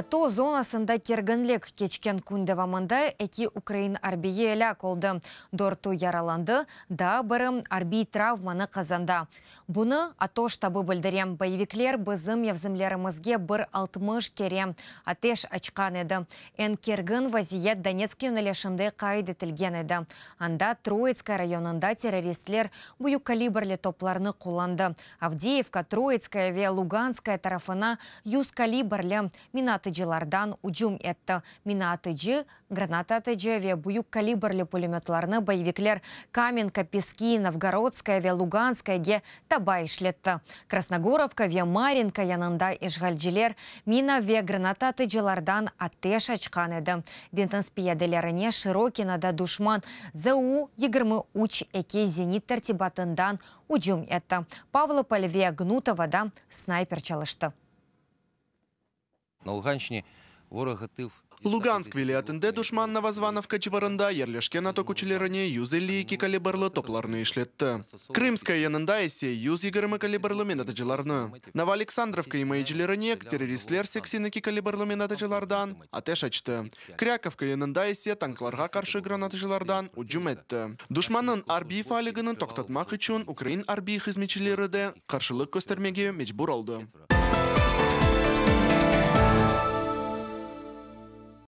ATO zonasında kerginlik. Keçken kün devamında eki ukrain arbiyi elâk oldı, dörtü yaralandı, daa biri arbiy travmanı qazandı. Bunı ATO ştabı bildire. Boyevikler bizim mevzimlerimizge bir 60 kere ateş açqan edi. Eñ kergin vaziyet Donetsk yönelişinde qayd etilgen edi. Anda Troitskaya rayonında terroristler büyük kalibrli toplarnı qullandı. Avdeyevka, Troitskaya ve Luganskaya tarafına 100 kalibrli minaatıcılardan ücüm etti. Minaatıcı, granata atıcı ve büyük kalibrli pulemötlarnı boyevikler Kamenka, Peski, Novgorodskaya ve Luganskayage taba işletti. Krasnogorovka ve Marinka yanında işğalciler mina ve granata atıcılardan ateş açqan edi. Deñiz piyadelerine Şirokinoda duşman ZU-23-2 zenit tertibatından ücüm etti. Pavlopol ve Gnutovoda snayper çalıştı. На Луганщине ворог гатив Lugansk vilâyetinde duşman Novozvanovka civarında yerleşken ATO küçlerine 152 kalibrli toplarnı işletti. Krımskaya yanında ise 120 kalibrli minaatıcılarnı. Novoaleksandrovka imayecilerine terroristler 82 kalibrli minaatıcılardan ateş açtı. Kryakovka yanında ise tanklarğa qarşı granatıcılardan ücüm etti. Duşmannıñ arbiy faalligini toqtatmaq içün ukrain arbiy hızmetçileri de qarşılıq köstermege mecbur oldı.